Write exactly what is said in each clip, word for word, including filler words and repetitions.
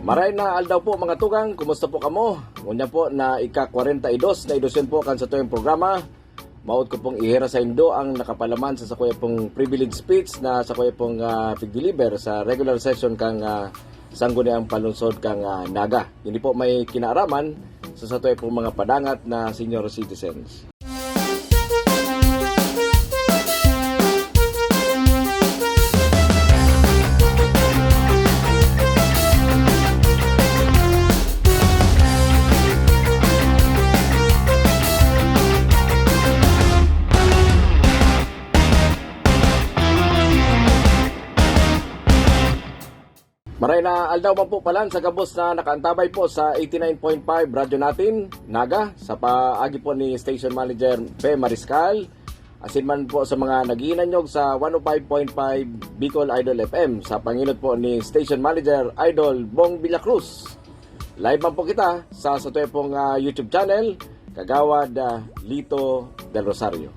Maray na aldaw po, mga tugang, kumusta po kamo? Ngunyan po na ika-kwarenta y dos na edisyon po kan satuyang programa. Mawot ko pong ihira sa indo ang nakapalaman sa sakuya pong privilege speech na sakuya pong ah, pig-deliver sa regular session kang ah, Sangguniang Panlungsod kang ah, Naga. Hindi po may kinaaraman sa satuya pong mga padangat na senior citizens. Maray na aldaw man po palan sa gabos na nakaantabay po sa eighty-nine point five Radyo Natin, Naga, sa paagi po ni Station Manager Pe Mariscal, asin man po sa mga naghihinanyog sa one oh five point five Bicol Idol F M sa panginot po ni Station Manager Idol Bong Villacruz. Live man po kita sa satuya pong ah, YouTube channel, Kagawad ah, Lito Del Rosario.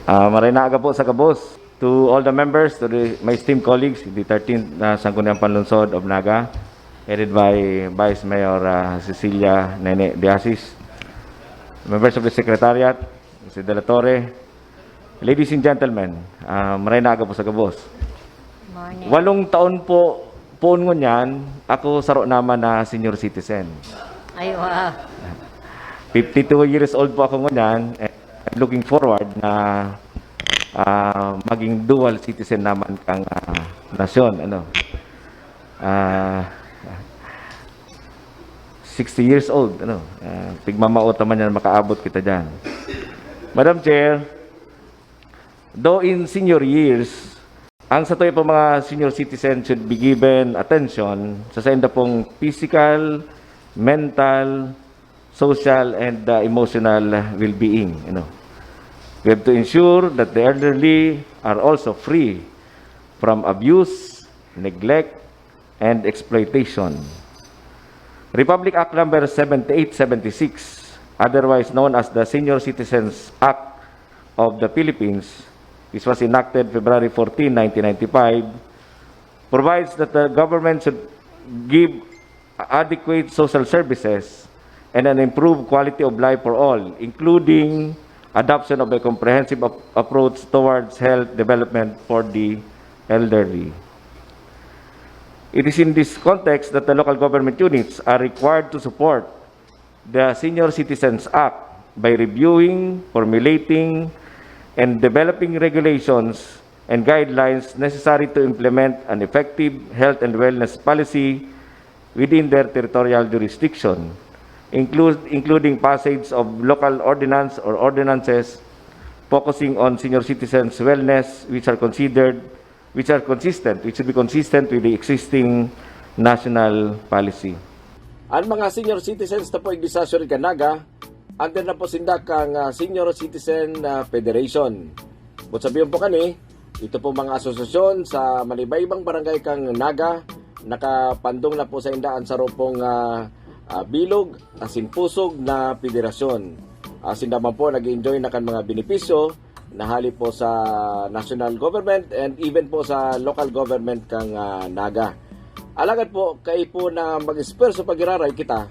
Ah, maray na aga po sa gabos. To all the members, to the, my esteemed colleagues, the thirteenth na Sangguniang Panlungsod of Naga, headed by Vice Mayor ah, Cecilia Nene de Asis, members of the Secretariat, si De La Torre, ladies and gentlemen, ah, maray na aga po sa gabos. Morning. Walong taon po, poon ngunyan, ako saro naman na senior citizen. Ay, wow. fifty-two years old po ako ngunyan, and I'm looking forward na ah, maging dual citizen naman kang ah, nasyon. Ano? Ah, sixty years old. Ano? Ah, pigmamao ta man yan, makaabot kita dyan. Madam Chair, though in senior years, ang satuya pong mga senior citizens should be given attention sa sainda pong physical, mental, social, and uh, emotional well-being. You know. We have to ensure that the elderly are also free from abuse, neglect, and exploitation. Republic Act Number seventy-eight seventy-six, otherwise known as the Senior Citizens Act of the Philippines, which was enacted February fourteen, nineteen ninety-five, provides that the government should give adequate social services and an improved quality of life for all, including adoption of a comprehensive ap- approach towards health development for the elderly. It is in this context that the local government units are required to support the Senior Citizens Act by reviewing, formulating, and developing regulations and guidelines necessary to implement an effective health and wellness policy within their territorial jurisdiction, include, including passage of local ordinance or ordinances focusing on senior citizens' wellness, which are considered which are consistent, which should be consistent with the existing national policy. Ang mga senior citizens na po igdi sa Suriganaga, under na po sinda kang ah, Senior Citizen ah, Federation. But sabihin po kani, ito po mga asosasyon sa manibaybang barangay kang Naga, nakapandong na po sa inda ang saro pong ah, ah, bilog, asin pusog na federasyon. Asin naman po, nag-enjoy na kan mga benepisyo na hali po sa national government and even po sa local government kang ah, Naga. Alagad po, kaipo na mag-esfuerso pag-iraray kita,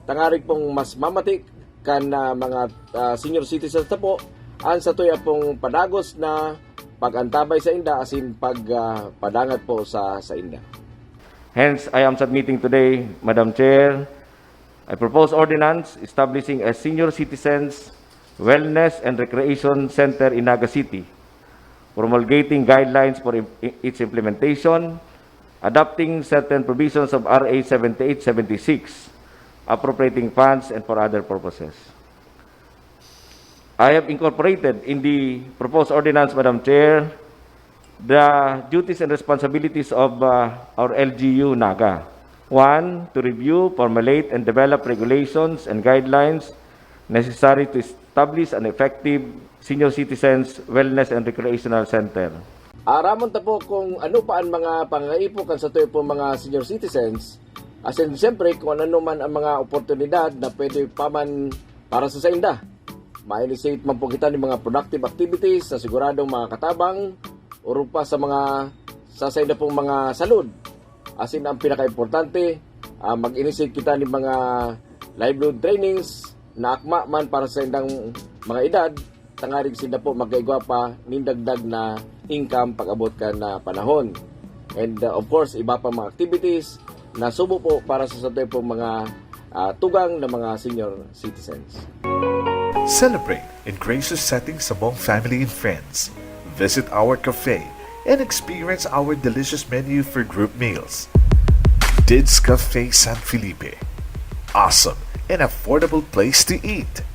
tangarig pong mas mamati kan ah, mga ah, senior citizens na po ang satuya pong padagos na pag-antabay sa inda asin pag ah, padangat po sa sa inda. Hence, I am submitting today, Madam Chair, a proposed ordinance establishing a Senior Citizens Wellness and Recreation Center in Naga City, promulgating guidelines for im- its implementation, adopting certain provisions of R A seventy-eight seventy-six, appropriating funds and for other purposes. I have incorporated in the proposed ordinance, Madam Chair, the duties and responsibilities of uh, our L G U Naga. One, to review, formulate, and develop regulations and guidelines necessary to establish an effective senior citizens wellness and recreational center. Aramon ta po kung ano pa ang mga pangangaipo kan satuya pong mga senior citizens, asin siyempre kung ano man ang mga oportunidad na pwede pa man para sa sainda. Ma-initiate man po kita ng mga productive activities na siguradong makakatabang o pa sa mga sa sainda pong mga salud. Asin ang pinakaimportante, Ah, mag-initiate kita nin mga livelihood trainings na akma man para sa indang mga edad, tangarig sinda po magkaigwa pa nin dagdag na income pag-abot kan, ah, panahon. And, ah, of course, iba pa mga activities na subo po para sa sato pong mga, ah, tugang na mga senior citizens. Celebrate in gracious settings among family and friends. Visit our cafe and experience our delicious menu for group meals. Dids Cafe San Felipe. Awesome and affordable place to eat.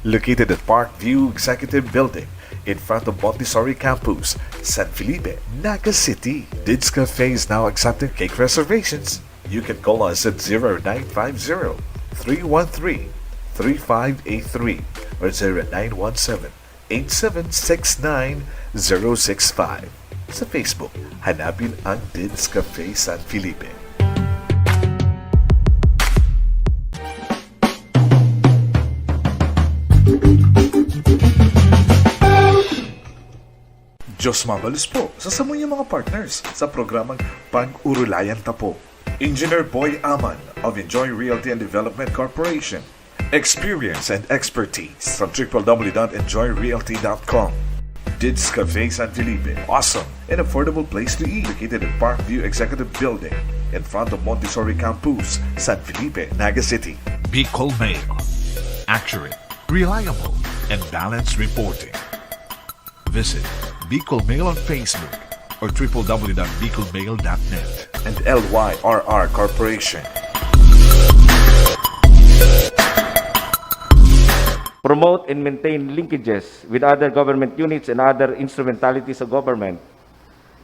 Located at Parkview Executive Building in front of Montessori Campus, San Felipe, Naga City. Dids Cafe is now accepting cake reservations. You can call us at zero nine five zero, three one three, three five eight three or zero nine one seven, eight seven six nine, zero six five. Sa Facebook, hanapin ang Dids Cafe San Felipe. Diyos mabalos po sa samuyang mga partners sa programang Pag-urulayan Ta Po. Engineer Boy Aman of Enjoy Realty and Development Corporation. Experience and expertise from triple W dot enjoy realty dot com. Dids Cafe San Felipe, awesome and affordable place to eat, located at Parkview Executive Building, in front of Montessori Campus, San Felipe, Naga City. Bicol Mail. Accurate, reliable, and balanced reporting. Visit Bicol Mail on Facebook or triple W dot bicol mail dot net. And L Y R R Corporation. Promote and maintain linkages with other government units and other instrumentalities of government,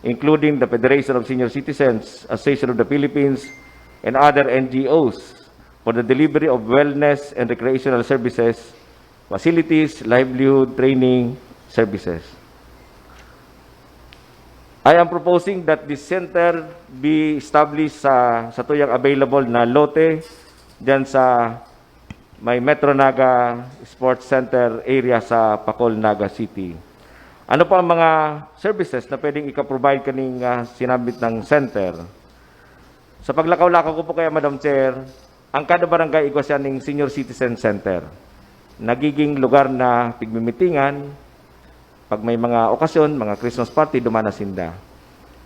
including the Federation of Senior Citizens, Association of the Philippines, and other N G Os for the delivery of wellness and recreational services, facilities, livelihood, training, services. I am proposing that this center be established sa, sa tuyang available na lote dyan sa may Metro Naga Sports Center area sa Pacol, Naga City. Ano po ang mga services na pwedeng ika-provide kaning, ah, sinabit ng center? Sa paglakaw-lakaw ko po kaya, Madam Chair, ang kada barangay igwa siya ning Senior Citizen Center. Nagiging lugar na pigmimitingan, pag may mga okasyon, mga Christmas party, duman na sinda.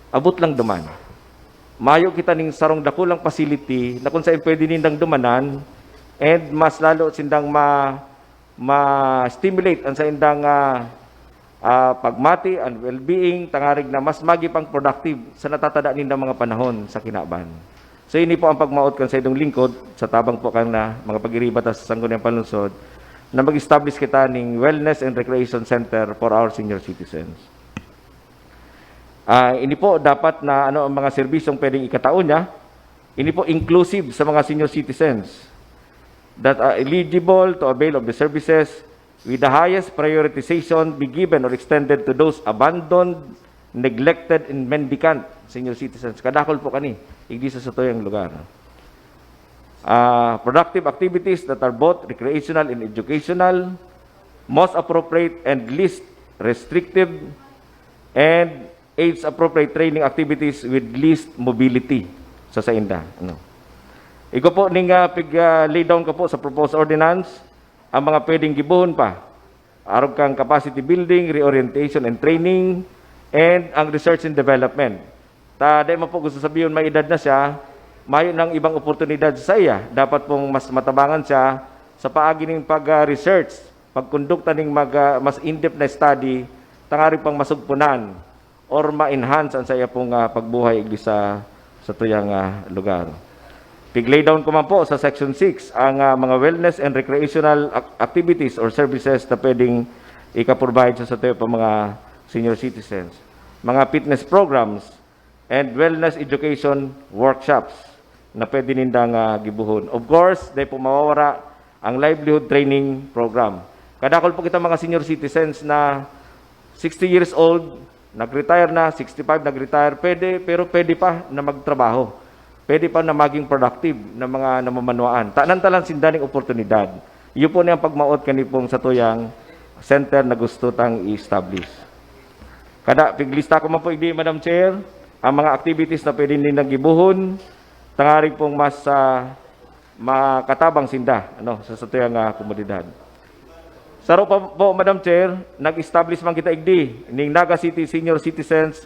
Abot lang duman. Mayo kita ning sarong dakulang facility na kung saan pwede nindang dumanan and mas lalo sindang ma-, ma-stimulate ang saindang, ah, ah, pagmati and well-being, tangarig na mas magi pang productive sa natatada nindang mga panahon sa kinaban. So, ini po ang pagmaot kan saindong lingkod, sa tabang po kan na mga pag-iriba ta sa Sangguniang Panlungsod, na mag-establish kita ning Wellness and Recreation Center for our senior citizens. Ah, ini po dapat na ano ang mga serbisyong pwedeng ikatao niya. Ini po inclusive sa mga senior citizens that are eligible to avail of the services with the highest prioritization be given or extended to those abandoned, neglected, and mendicant senior citizens. Kadakol po kani, igdi sa satuyang lugar. Ah, productive activities that are both recreational and educational, most appropriate and least restrictive, and age-appropriate training activities with least mobility sa sainda. Ano? Igo po ning, ah, pig, ah, lay down ko po sa proposed ordinance ang mga pwedeng gibohon pa. Arog kang capacity building, reorientation and training, and ang research and development. Ta, di man po gusto sabihon may edad na siya, mayo nang ibang oportunidad sa iya. Dapat pong mas matabangan siya sa paagi ning pag-research, pagkondukta ning mag, ah, mas in-depth na study, tangarig pang masugpunan or ma-enhance ang saiya pong, ah, pagbuhay igdi sa, sa tuyang, ah, lugar. Pig-lay down ko man po sa Section six, ang, ah, mga wellness and recreational ac-, activities or services na pwedeng ika-provide sa satuya pang mga senior citizens. Mga fitness programs and wellness education workshops na pwede nindang, ah, gibohon. Of course, di po mawawara ang livelihood training program. Kadakol po kita mga senior citizens na sixty years old, nag-retire na, sixty-five nag-retire, pwede, pero pwede pa na magtrabaho. Pwede pa na maging productive na mga namamanwaan. Tanan ta lang sinda ning oportunidad. Iyo po na ang pagmaot kani pong satuyang center na gusto tang i-establish. Kada, piglista ko man po igdi, Madam Chair, ang mga activities na pwede nindang gibohon, tangarig pong mas, ah, makatabang sinda, ano, sa satuyang, ah, komunidad. Saro pa po, Madam Chair, nag-establish man kita igdi ning Naga City Senior Citizens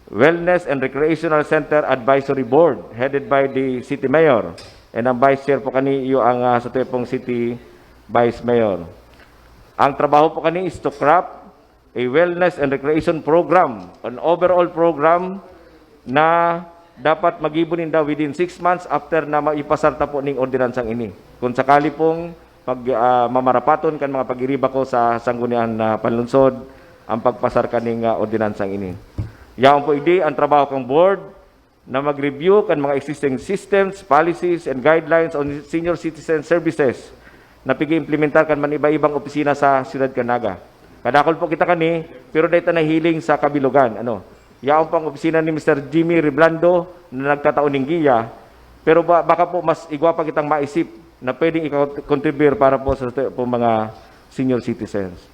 Wellness and Recreational Center Advisory Board, headed by the City Mayor. And ang Vice Chair po kani, iyo ang, ah, satuya pong City Vice Mayor. Ang trabaho po kani is to craft a wellness and recreation program, an overall program na dapat magibo ninda within six months after na maipasar ta po ning ordinansang ini. Kung sakali pong pag, ah, mamarapaton kan mga pag-iriba ko sa Sangguniang, ah, Panlungsod ang pagpasar kaning, ah, ordinansang ini. Yaon po igdi ang trabaho kang board na mag-review kan mga existing systems, policies, and guidelines on senior citizen services na pig-iimplementar kan man iba-ibang opisina sa siyudad kan Naga. Kadakul po kita kani, pero dai ta nahiling sa kabilugan. Ano, yaon pang opisina ni Mister Jimmy Reblando na nagtatao ning giya, pero ba, baka po mas igwa pa kitang maisip na pwedeng i-contribute para po sa po mga senior citizens.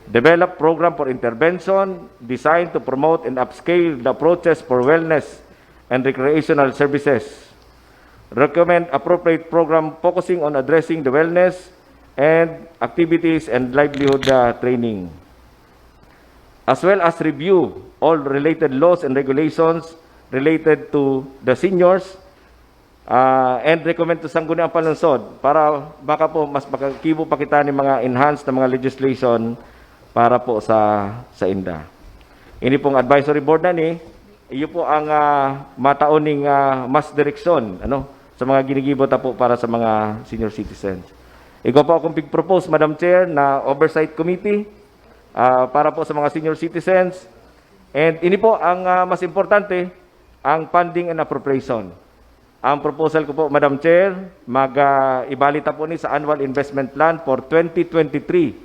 Develop program for intervention designed to promote and upscale the approaches for wellness and recreational services. Recommend appropriate program focusing on addressing the wellness and activities and livelihood, uh, training. As well as review all related laws and regulations related to the seniors, uh, and recommend to Sangguniang Panlungsod para baka po mas makakibo pa kita ni mga enhanced na mga legislation para po sa, sa inda. Ini pong advisory board na ni, iyo po ang, ah, matao ning, ah, mas direksyon, ano, sa mga ginigibo ta po para sa mga senior citizens. Igwa po akong pig-propose, Madam Chair, na oversight committee, ah, para po sa mga senior citizens. And ini po ang, ah, mas importante, ang funding and appropriation. Ang proposal ko po, Madam Chair, mag, ah, ibali ta po ni sa annual investment plan for twenty twenty-three.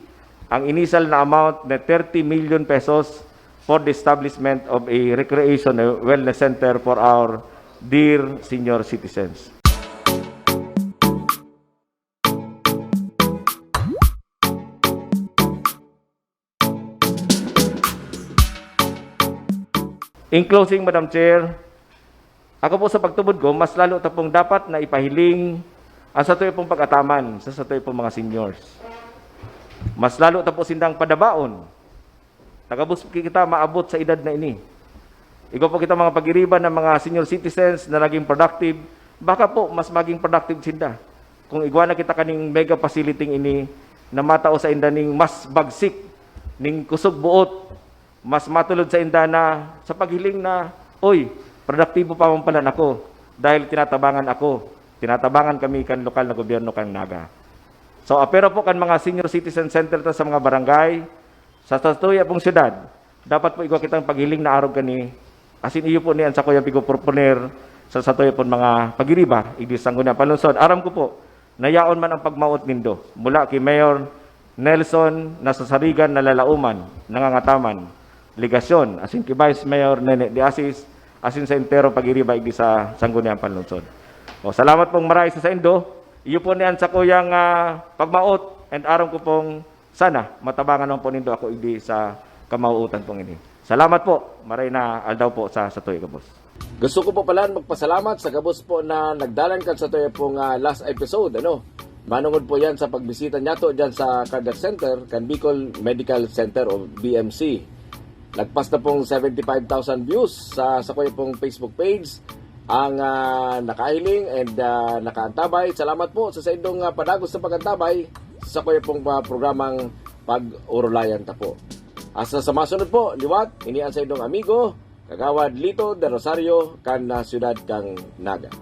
Ang initial na amount na thirty million pesos for the establishment of a recreation and wellness center for our dear senior citizens. In closing, Madam Chair, ako po sa pagtubod ko, mas lalo ta pong dapat na ipahiling ang satuya pong pag-ataman sa satuya pong mga seniors. Mas lalo ta po sindang padabaon. Tagabos kita maabot sa edad na ini. Igwa po kita mga pag-iriba ng mga senior citizens na naging productive, baka po mas maging productive sinda. Kung igwa na kita kaning mega facility ini na matao sa inda ning mas bagsik, ning kusog buot, mas matulod sa inda na sa paghiling na, "Oy, produktibo pa man pala ako dahil tinatabangan ako, tinatabangan kami kan lokal na gobyerno kan Naga." So, apero po kan mga senior citizen center ta sa mga barangay, sa satuya pong syudad, dapat po igwa kitang paghiling na arog kani, asin iyo po ni an sakuyang pigoproponer sa satuya pong mga pagiriba, igdi sa Sangguniang Panlungsod. Aram ko po, na yaon man ang pagmaot nindo mula ki Mayor Nelson Nasasarigan, Nalalaoman, Nangangataman, Legasyon, asin ki Vice Mayor Nene de Asis, asin sa entero pag-iriba igdi sa Sangguniang Panlungsod. O, salamat pong maray sa saindo. Iyo po ni an sakuyang, ah, pagmaot, and aram ko pong sana matabangan naman po nindo ako igdi sa kamauutan pong ini. Salamat po. Maray na aldaw po sa satuya gabos. Gusto ko po pala magpasalamat sa gabos po na nagdalan kan satuya pong, ah, last episode, ano? Manungod po yan sa pagbisita niyato dyan sa Cardiac Center, kan Bicol Medical Center o B M C. Lagpas na pong seventy-five thousand views sa, sa kuya pong Facebook page. Ang, ah, nakahiling and, ah, nakaantabay. Salamat po sa saindong, ah, padagos na pag-antabay sa kuya pong, ah, programang Pag-Orolayan Ta Po. Hasta sa masunod po, liwat, ini ang saindong amigo, Kagawad Lito de Rosario, kan, ah, siyudad kan Naga.